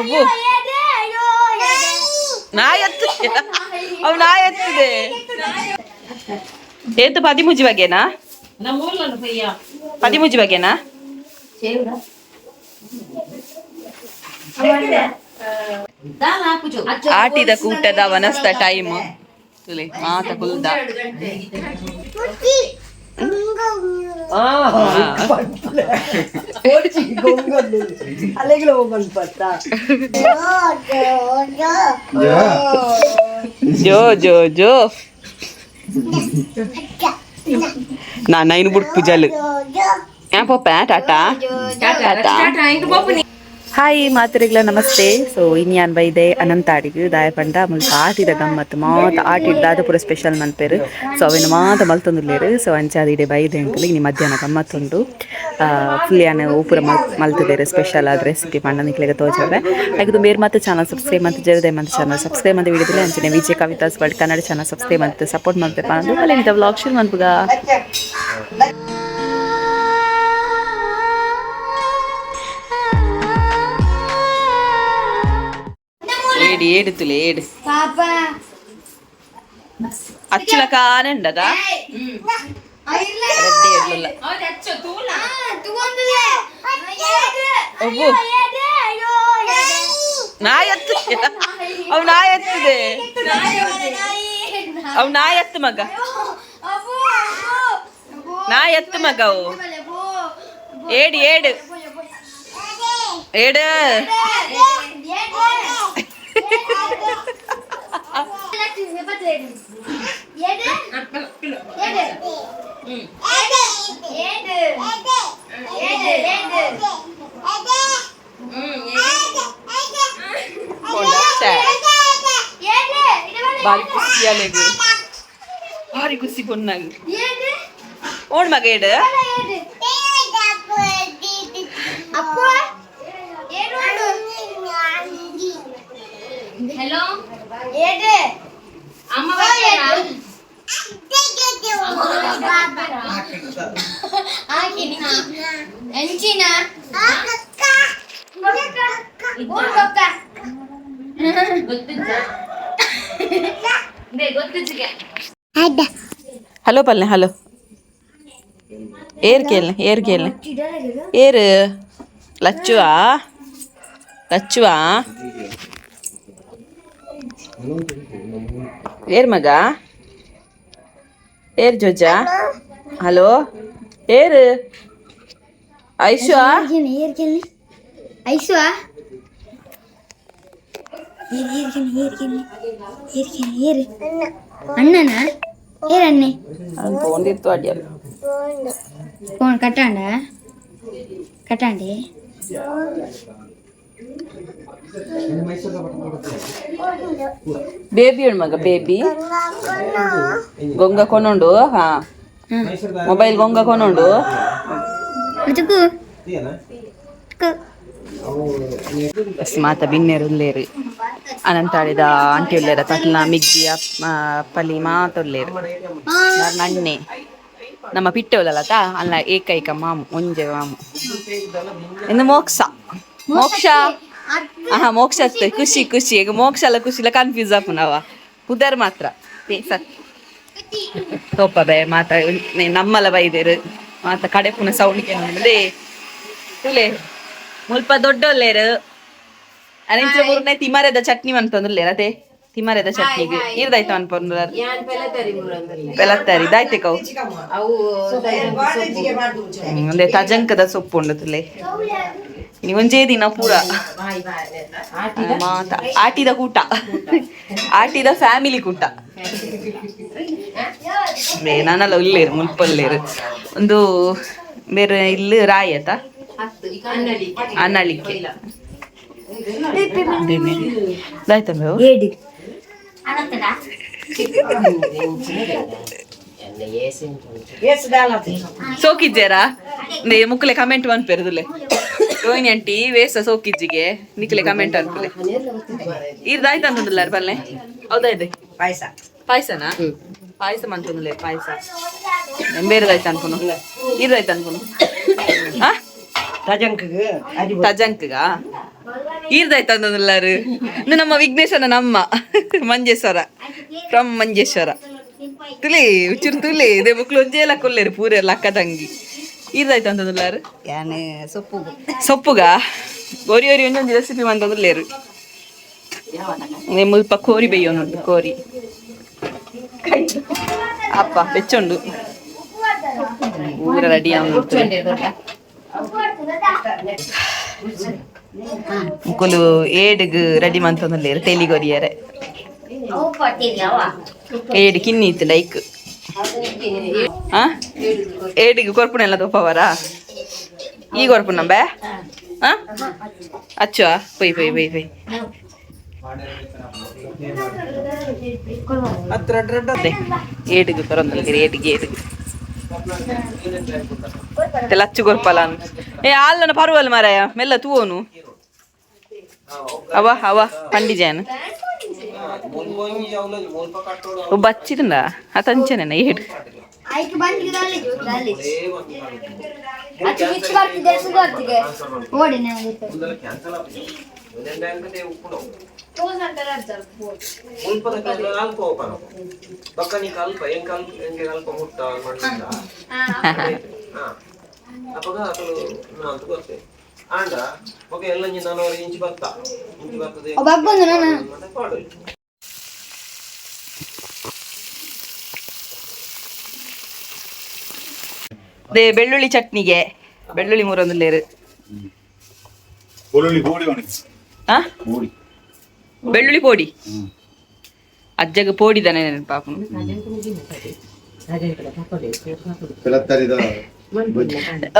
ಒಬ್ಬು ನಾಯಿ ಎತ್ತು. ಅವು ನಾಯಿ ಎತ್ತಿದೆ. ಏತು 13 ಬಗೆನಾ? 13 ಬಗೆನಾ? ಆಟಿದ ಕೂಟದ ವನಸ್ತ ಟೈಮ್ ತುಲೆ ಮಾತ ಕುಲ್ದ. ಜೋ ಜೋ ಜೋ ನಾ ನೈನ್ ಬುಡ್ ಪೂಜಾಲು ಪೋಪ. ಟಾಟಾ ಟಾಟಾ. ಹಾಯ್ ಮಾತರಿಗ್ಲ ನಮಸ್ತೆ. ಸೊ ಇನ್ಯಾನ್ ಬೈದೆ ಅನಂತಾಡಿಗೆ ದಾಯ ಪಂಡ ಮುಲ್ಪ ಆಟಿದ ಗಮ್ಮತ್ತು ಮಾತ ಆಟಿದ ದಾದ ಪೂರ ಸ್ಪೆಷಲ್ ಮನ್ಪೇರು. ಸೊ ಅವಿನ ಮಾತ ಮಲ್ತೊಂದುಲ್ಲೇರು. ಸೊ ಅಂಚಾದ ಇಡೆ ಬೈದೆ ಅಂಕಲ್. ಇನಿ ಮಧ್ಯಾಹ್ನ ಗಮ್ಮತ್ತುಂಡು. ಫುಲ್ ಯಾನ್ ಪೂರ ಮಲ್ತದೇರು ಸ್ಪೆಷಲ್ ಆದ ರೆಸಿಪಿ ಪಂಡ ನಿಕ್ಲೆಗ ತೋಜವೆ. ಹಾಗೆ ಬೇರೆ ಮಾತ ಚಾನಲ್ ಸಬ್ಸ್ಕ್ರೈಬ್ ಅಂತ ಜರುದೆ ಮಂತ ಚಾನಲ್ ಸಬ್ಸ್ಕ್ರೈಬ್ ಅಂತ ವಿಡಿಯೋದಲ್ಲಿ ಅಂಚನೆ Vijaya Kavitha's world Kannada channel subscribe ಅಂತ ಸಪೋರ್ಟ್ ಮಾಡ್ತೇವೆ ಅಂದು ಅಲ್ಲಿ ವ್ಲಾಗ್ ಶುರು ಮನ್ಪುಗ. ಏಡಿ ಏಡು ತುಲೆ ಏಡು ಅಚ್ಚುಲ ಕಾನಂಡದ ರಡ್ಡೆ ಏಡ್ಲುಲ್ಲ. ಒಬ್ಬು ನಾಯಿ ಎತ್ತು. ಅವು ನಾಯಿ ಎತ್ತಿದೆ. ಅವು ನಾಯಿ ಎತ್ತು ಮಗ, ನಾಯಿ ಎತ್ತು ಮಗ. ಅವು ಏಡು ಏಡು ಏಡು. ಬಾರಿ ಖುಷಿ ಅಲೆಗು, ಭಾರಿ ಖುಷಿ ಪೊನ್ನಾಗ ಓಡ್ ಮಗ ಏಡು. హలో అమ్మ ಹಲೋ ಪಲ್ಲೆ ಹಲೋ. ಏರ್ ಕೇಳನೆ ಏರ್ ಕೇಳನೆ ಏರ್ ಲಚ್ಚುವಾ ಲಚ್ಚುವಾ ಏರ್ ಮಗ ಏರ್ ಜೋಜಾ ಹಲೋ ಏರ್ ಐಶುವಾ ಐಶುವಾ. ಅಣ್ಣನ ಏರಣ್ಣೆ ಫೋನ್ ಅಡಿಯಲ್ಲ. ಫೋನ್ ಕಟ್ಟಾಂಡ ಕಟ್ಟಾಂಡಿ. ಬೇಬಿ ಉಂಡು ಮಗ ಬೇಬಿ ಗೊಂಗ ಕೊನೊಂಡು. ಹಾ ಮೊಬೈಲ್ ಗೊಂಗ ಕೊನೊಂಡು. ಬಸ್ ಮಾತ ಬಿನ್ನೆರು ಉಲ್ಲೇರು. ಅನಂತಾಡಿದ ಆಂಟಿ ಉಲ್ಲೇರ ತಟ್ಲ ಮಿಗ್ಗಿ ಪಲಿ ಮಾತ ಉಲ್ಲೇರು. ನಣ್ಣೆ ನಮ್ಮ ಪಿಟ್ಟೆ ಉಲ್ಲಲತ ಅಲ್ಲ ಏಕೈಕ ಮಾಮು ಒಂಜೆ ಮಾಮು ಇನ್ನು ಮೋಕ್ಷ ಮೋಕ್ಷ. ಆಹಾ ಮೋಕ್ಷ ಅತ್ತೆ ಖುಷಿ ಖುಷಿ. ಈಗ ಮೋಕ್ಷ ಅಲ್ಲ ಖುಷಿ ಇಲ್ಲ ಕನ್ಫ್ಯೂಸ್ ಆಪುನವ ಪುದರ್ ಮಾತ್ರ ಸತ್ ತೋಪ ಬೇ ಮಾತ ನಮ್ಮಲ ಬೈದೇರು ಮಾತ ಕಡೆ ಪುನಃ ಸೌಂಡ್ ಕೇಂದೇ ತುಲೆ ಮುಲ್ಪ ದೊಡ್ಡೊಲ್ಲೇರು ಅರೆಂಚ ಮೂರನೇ ತಿಮರೆದ ಚಟ್ನಿ ಮನ್ಪೊಂದುಲ್ಲೇರ ಅದೇ ತಿಮರೆದ ಚಟ್ನಿಗೆ ಇರ್ದಾಯ್ತು ಅನ್ಪೊಂದುಲಾರ ಪೆಲತ್ತರಿ ದಾಯ್ತೆ ಕೌ ಒಂದೇ ತಜಂಕದ ಸೊಪ್ಪು ಉಂಡು ತುಲೆ. ಇನಿ ಒಂಜೇ ದಿನ ಪೂರ ಮಾತ ಆಟಿದ ಕೂಟ ಆಟಿದ ಫ್ಯಾಮಿಲಿ ಕೂಟ. ನಾನಲ್ಲ ಉಲ್ಲೇರು ಮುಲ್ಪಲ್ಲೇರು ಒಂದು ಬೇರೆ ಇಲ್ಲಿ ರಾಯಿ ಆತ ಅನ್ನಳಿಕೆ ದಾಯ್ತ. ಸೋಕಿಜ್ಜೇರಾ ಮುಕ್ಕಲೆ ಕಮೆಂಟ್ ಮನ್ಪೆರುದುಲೆ ರೋಹಿಣಿ ಆಂಟಿ ವೇಸ ಸೋಕಿಜ್ಜಿಗೆ ನಿಕ್ಲೆ ಕಮೆಂಟ್ ಅನ್ಪುಲೆ. ಇರ್ದಾಯ್ತು ಅಂತಂದಿಲ್ಲ ಪಲ್ಲೆ ಹೌದಾಯ್ತು. ಪಾಯಸ ಪಾಯಸನಾ ಪಾಯಸ ಮಂತಂದುಲೆ ಪಾಯಸ ಬೇರೆದಾಯ್ತು ಅನ್ಪುನು ಇರ್ದಾಯ್ತು ಅನ್ಪುನು. ತಜಂಕ್ಗ ಈರ್ದಾಯ್ತು ಇನ್ನು ನಮ್ಮ ವಿಘ್ನೇಶನ ನಮ್ಮ ಮಂಜೇಶ್ವರ ಫ್ರಮ್ ಮಂಜೇಶ್ವರ ತುಲಿ ಉಚ್ಚುರು ತುಲಿ ಇದೇ ಮುಕ್ಳು ಒಂಜೇಲ ಕೊಲ್ಲೇರು ಪೂರೆಲ್ಲ ಅಕ್ಕ ತಂಗಿ ಈರ್ದಾಯ್ತು ಅಂತಂದುಲ್ಲಾರು ಸೊಪ್ಪು ಸೊಪ್ಪುಗ ಒರಿ ಒರಿ ಒಂದೊಂದು ರೆಸಿಪಿ ಮಂತಂದುಲ್ಲೇರು ಮುಲ್ಪ ಕೋರಿ ಬೇಯೋನುಂಟು ಕೋರಿ ಅಪ್ಪ ಬೆಚ್ಚುಂಡು ಊರ ರೆಡಿ ಮುಕುಲು ಏಡುಗು ರೆಡಿ ಮಂತೊಂದುಲ್ಲೇರು ತೆಲಿಗೊರಿಯರೆ ಏಡು ಕಿನ್ನಿ ಇತ್ತು ಲೈಕ್ ಆ ಏಡಿಗೆ ಕೊರ್ಪುನೆಲ್ಲ ತೋಪವರ ಈ ಕೊರ್ಪುನಂಬೆ ಆ ಅಚ್ಚುವ ಪೊಯ್ ಪೊಯ್ ಪೊಯ್ ಪೊಯ್ ಏಡುಗು ಕೊರೊಂದುಲ್ಲೇರು ಏಡಿಗೆ ಏಡುಗು ಲಚ್ಚು ಕೊರ್ಪಲ ಏ ಅಲ್ಲನ ಪರ್ವಲ್ ಮಾರಾಯ ಮೆಲ್ಲ ತೂವನು ಅವ ಅವ ಪಂಡಿಜಾನ ಒಬ್ಬ ಹಚ್ಚಿದಂಡ ಅತಂಚನೆ ಏಡು ಆಯ್ತು ಬಂದು ಓಡಿ They ಬೆಳ್ಳುಳ್ಳಿ ಚಟ್ನಿಗೆ ಬೆಳ್ಳುಳ್ಳಿ ಮೂರೊಂದು ಲೇರು. ಬೆಳ್ಳುಳ್ಳಿ ಪೋಡಿ. ಆ ಪೋಡಿ. ಬೆಳ್ಳುಳ್ಳಿ ಪೋಡಿ. ಅಜ್ಜಗ ಪೋಡಿದಾನೆ ನೆನಪಾಪುನು. ಪೆಲತ್ತರಿದ.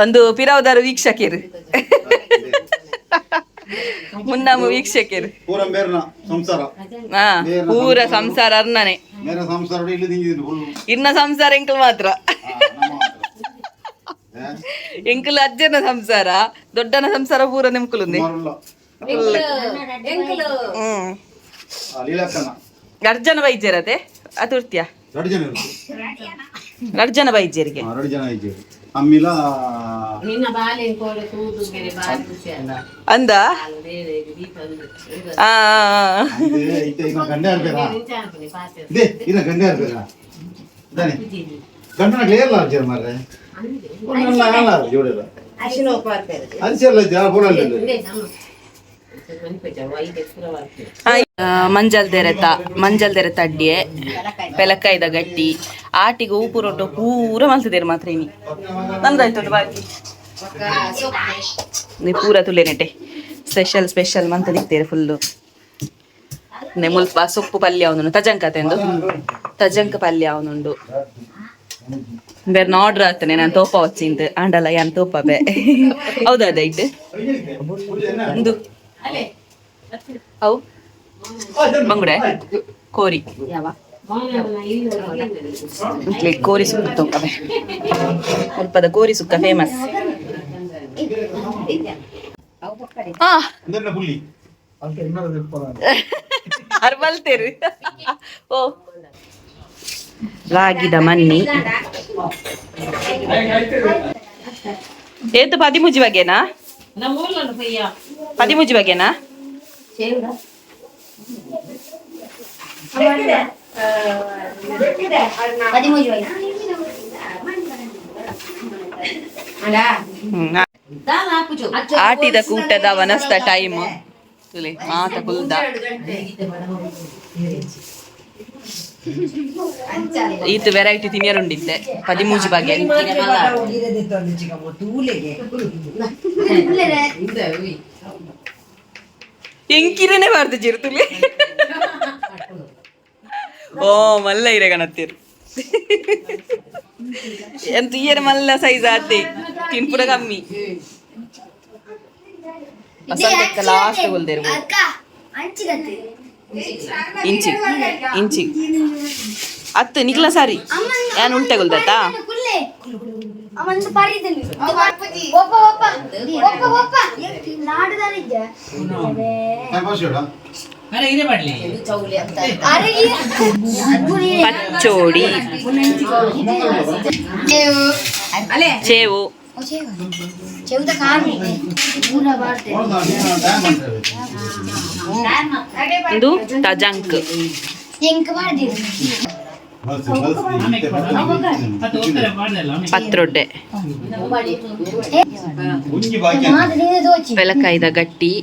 ಒಂದು ಪಿರಾವ್ದಾರು ವೀಕ್ಷಕರು ಮುನ್ನಾಮ ವೀಕ್ಷಕರು. ಪೂರ ಮೇರ್ನ ಸಂಸಾರ. ಹಾ ಪೂರ ಸಂಸಾರ ಅರ್ನನೆ. ಮೇರ ಸಂಸಾರ ಇಲ್ಲಿ ತಿಂದಿದ್ದೀನಿ ಫುಲ್. ಇನ್ನ ಸಂಸಾರ ಎಂಕಲ್ ಮಾತ್ರ. ಎಂಕಲ್ ಅಜ್ಜನ ಸಂಸಾರ ದೊಡ್ಡನ ಸಂಸಾರ ಪೂರ ನಿಮ್ಕುಲುಂದೆ. ಹ್ಮ್ ಲೀಲಾಕ್ಕನ. ಅರ್ಜನ ಬೈಜರತೆ ಅತುರ್ತಿಯ. ಎರಡು ಜನ. ಎರಡು ಜನ ಬೈಜರಿಗೆ. ಎರಡು ಜನ ಇದ್ದೀವಿ ಅಮ್ಮಿಲ. ಅಂದ ಆ ಗಂಡ ಇರ್ಬೇರಾ they ಇನ್ನ ಗಂಡ ಇರ್ಬೇರಾ ಇದಾನೆ ಗಂಡನ ಕ್ಲಿಯರ್ ಅರ್ಜನ್ ಮಾರ್ರೆ ಅಲ್ಲ ಜೋಡಿಲ್ಲ ಅನ್ಸಲ್ಲ ಪೋಡಲ್ಲ. ಮಂಜಲ್ ದೆರೆತ ಮಂಜಲ್ ದೆರೆತ ಅಡ್ಡಿಯೆ ಪೆಲಕ್ಕಾಯ್ದ ಗಟ್ಟಿ ಆಟಿಗೆ ಉಪ್ಪು ರೊಟ್ಟು ಪೂರ ಮಲ್ತದೇರು ಮಾತ್ರ ಇನಿ ನಂದಾಯ್ತು ಬಾಕಿ ನೀ ಪೂರ ತುಲೆನೆಟೆ ಸ್ಪೆಷಲ್ ಸ್ಪೆಷಲ್ ಮಂತ ದಿಕ್ತೇರು ಫುಲ್ಲು ಮುಲ್ಪ ಸೊಪ್ಪು ಪಲ್ಯ ಅವನು ತಜಂಕ ತೆಂದು ತಜಂಕ ಪಲ್ಯ ಅವನುಂಡು ಬೇರೆ ಆರ್ಡರ್ ಆಗ್ತಾನೆ ನಾನು ತೋಪ ವಚ್ಚಿಂದು ಆಂಡಲ ಯಾನ್ ತೋಪ ಬೇ ಹೌದಾ ದೈಟ್ ಒಂದು ಅವು ಬಂಗುಡೆ ಕೋರಿ ಕೋರಿ ಸುಕ್ಕ ತೋಪವೆ ಮುಲ್ಪದ ಕೋರಿ ಸುಕ್ಕ ಫೇಮಸ್. ಅರ್ಬಲ್ತೇರು ಓ ರಾಗಿದ ಮನ್ನಿ ಏತು ಪದಿಮೂಜಿ ಬಗೆನಾ ಪದಿಮೂಜಿ ಬಗೆನಾ ಆಟಿದ ಕೂಟದ ವನಸ್ತ ಟೈಮ್ ತುಲೆ ಮಾತ ಕುಲ್ದ ಈತ ವೆರೈಟಿ ತಿನಿಯರುಂಡಿತ್ತೆ ಪದಿಮೂಜಿ ಬಗೆ ಎಂಕಿರನೆ ಬಾರ್ದು ಚಿರುತುಲೆ ಓ ಮಲ್ಲ ಇರೆ ಗಣತ್ತೀರು ಎಂತ ಇಯರ್ ಮಲ್ಲ ಸೈಜ್ ಆತೆ ತಿನ್ಪುರ ಕಮ್ಮಿ ಲಾಸ್ಟ್ ಕೊಲ್ದೇರು ಇಂಚಿ ಇಂಚಿ ಅತ್ತು ನಿಕ್ಲ ಸಾರಿ ಯಾನ್ ಉಲ್ಟೆ ಕೊಲ್ದತ್ತಾ ಪಚ್ಚೋಡಿ ಚೇವು ಇದು ತಜಂಕ್. ಪತ್ರೊಡ್ಡೆ, ಪೆಲಕಾಯ್ದ ಗಟ್ಟಿ,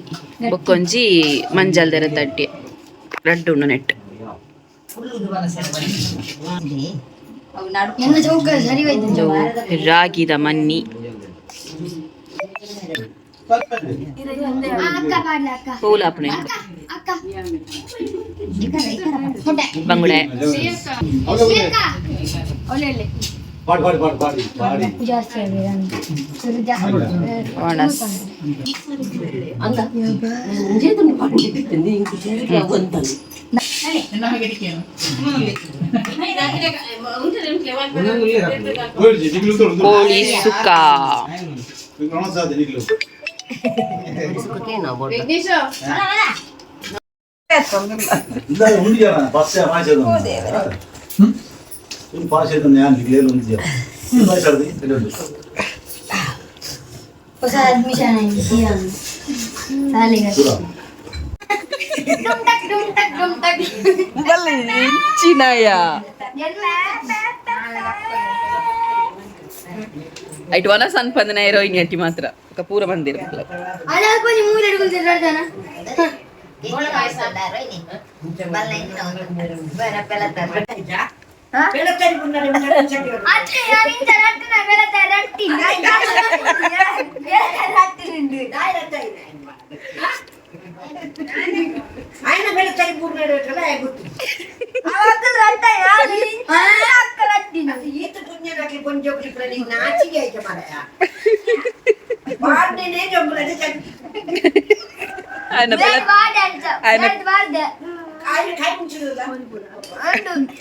ಬೊಕ್ಕೊಂಜಿ ಮಂಜಲ್ದರ ತಟ್ಟಿ, ರಡ್ಡು ಉಂಡು ನೆಟ್. ರಾಗಿದ ಮನ್ನಿ. ಪೂಲಾಪುಣೆ ಬಂಗುಡೆ. ಒಣಸ್. ಕೋಳಿ ಸುಕ್ಕ. ಹೊಸ ಅಡ್ಮಿಷನ್ ಶಾಲೆಗೆ. ಐಟ್ ವನ ಸಣ್ಣ ಪಂದನ ಹೀರೋಯಿನ್ ಅಟ್ಟಿ ಮಾತ್ರ ఒక ಪೂರ ಬಂದಿರ.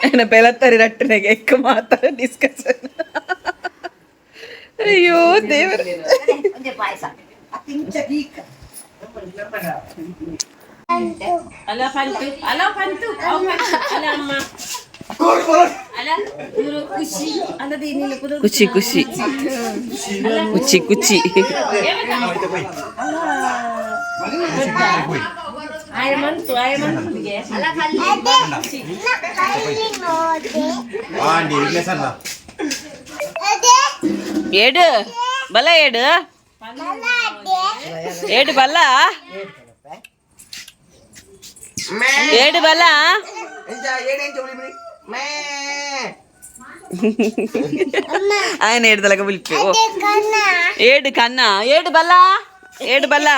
ఆయన ಪೆಲತ್ತರಿ ರಟ್ಟನೆಗೆ ಎಕ್ಕ ಮಾತ್ರ ಡಿಸ್ಕಷನ್. ಅಯ್ಯೋ ದೇವರ. ಖುಷಿ ಖುಷಿ ಖುಷಿ ಖುಷಿ. ಏಡು ಬಲ, ಏಡು ಏಡು ಬಲ್ಲ, ಏಡು ಬಲ. ఆయన ఏడు పిలిపి. ఏడు కన్నా, ఏడు బల్ల, ఏడు బల్ల.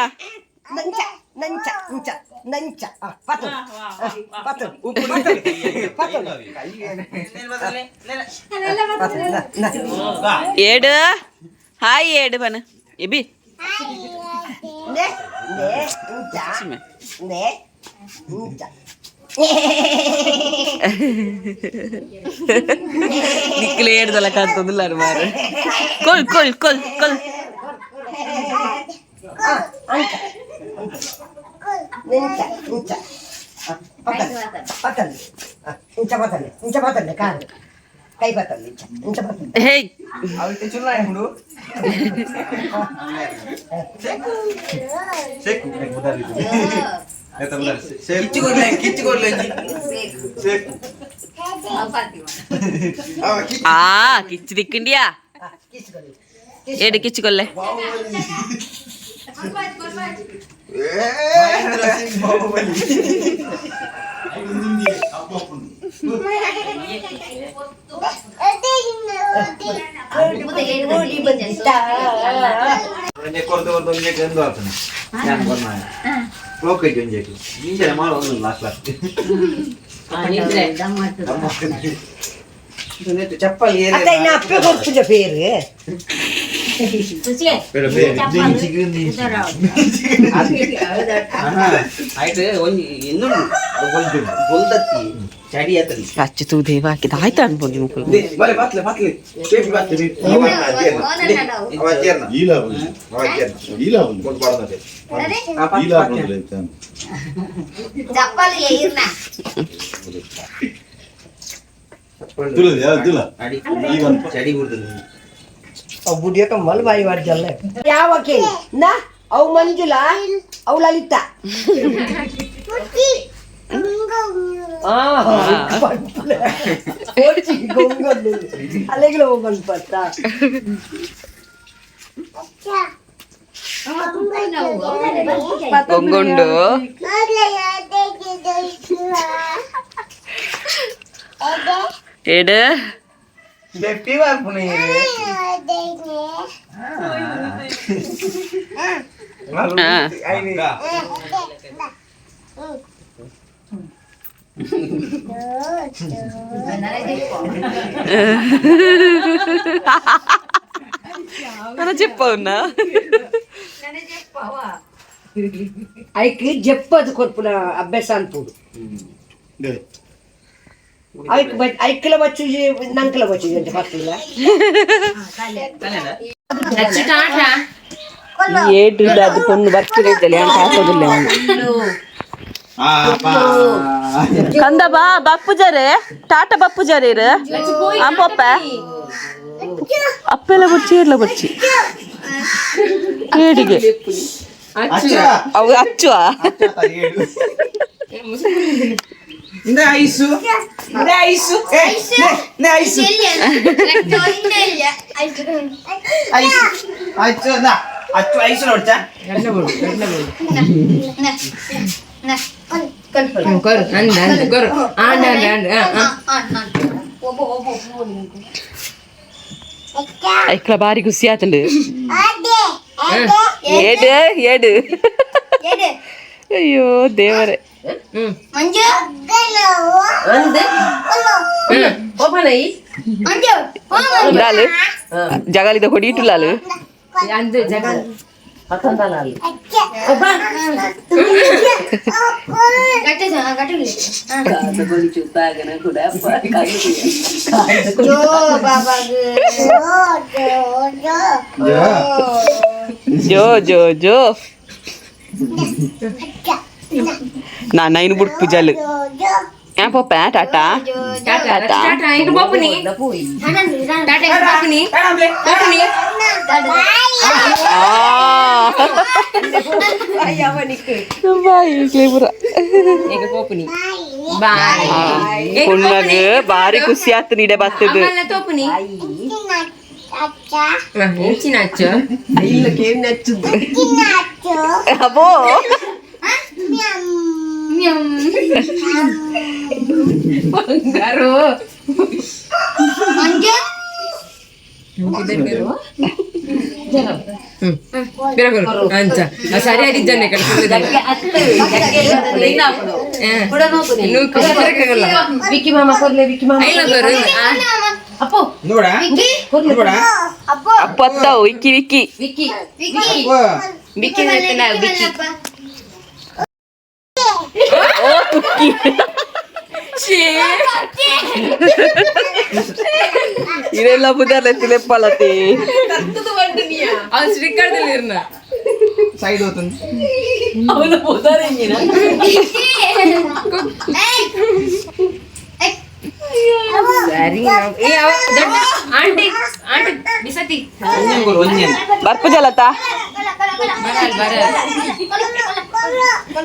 ఏడు హాయ్, ఏడు పను ఎబి. ನಿಕ್ಲೆ ಏಡ್ದಲ್ಲ ಕಾಣ್ತದಿಲ್ಲ ಮಾರೆ. ಕೊಲ್ ಕೊಲ್ ಕೊಲ್ ಕೊಲ್. ಹೇ, ಆ ಕಿಚ್ಚು ದಿಕ್ಕಂಡಿಯಾ? ಏಡು ಕಿಚ್ಚುಕೊಲ್ಲೆ. ಅಪ್ಪೆ ಕೊಡ್ತಿದ್ದ ಪೇರು. ಅಚ್ಚು ತೂ ದೇವ ಹಾಕಿದ ಆಯ್ತಾ ಅನ್ಬೋದು ಮುಕ್ಕಳು. ಅವು ಬುಡಿಯ ಕಮ್ಮಲ್ ಬಾಯಿ ವಾಡ್ಜಲ್ಲ ಯಾವಕ್ಕೆ ನಾ ಅವು ಮಂಜುಲಾ ಅವು ಲಲಿತಾ. ಅಲೆಗಳು ಪನ್ಪತ್ತ. ಗೊಂಗೊಂಡು ಏಡು. ನನ್ನ చెప్పవున్నా. ಐಕ್ ಜಪ್ಪದು ಕೊರ್ಪುನ ಅಭ್ಯಾಸ ಅನ್ಪುಡು. ಐಕ್ ಐಕ್ಲ ಬಚ್ಚು ನಂಕ್ಲ ಬಚ್ಚು ಅಂತ ಪತ್ತಿಲ್ಲ. ಏಟು ಅದು ಪೊಣ್ಣು ಬರ್ತದೆ ಅಂತ ಹಾಕೋದಿಲ್ಲ ಅವನು. ಕಂದ ಬಾ ಬಪ್ಪುಜಾರೆ ಟಾಟಾ ಬಪ್ಪುಜಾರೆ ಇರು ಅಪ್ಪಪ್ಪ ಅಪ್ಪೆಲ್ಲ ಬುಡ್ಚಿ ಇರ್ಲ ಬುಡ್ಚಿ ಏಡಿಗೆ ಅವು ಅಚ್ಚುವ. ಐಸು ಐಸು ಐಸು ಐಸು ಅಚ್ಚು ಅಚ್ಚು ಐಸು ನೋಡ್ಚಾ. ಐಕ್ಲ ಬಾರಿ ಖುಷಿ ಆತಂಡು. ಏಡು ಏಡು, ಅಯ್ಯೋ ದೇವರೇ. ಲಾಲು ಜಗಾಲಿದ ಕೊಡಿ ಇಟ್ಟು ಲಾಲು. ಜೋ ಜೋ ಜೋ ನಾ ನೈನ್ ಬುಡ್ ಪೂಜಾಲು ಏ ಪೋಪ ಟಾಟಾ ಟಾಟಾ. ಪೊಣ್ಣಗ್ ಬಾರಿ ಖುಷಿ ಆತು ನೀಡೆ ಬರ್ತದ. ಅಬ್ಬೋ ಅಪ್ಪತ್ತವು ವಿಕ್ಕಿ ವಿಕ್ಕಿ ವಿಕ್ಕಿ ಓ ಕುಕ್ಕಿ ಇದೆಲ್ಲ ಬುದರ್ಲೆ ತಿಲೆಪ್ಪಲತಿ. ಸೈಡ್ ಹೋತಂದು. ಬರ್ಪು ಜಲತ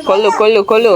ಕೊಲ್ಲು ಕೊಲ್ಲು ಕೊಲ್ಲು.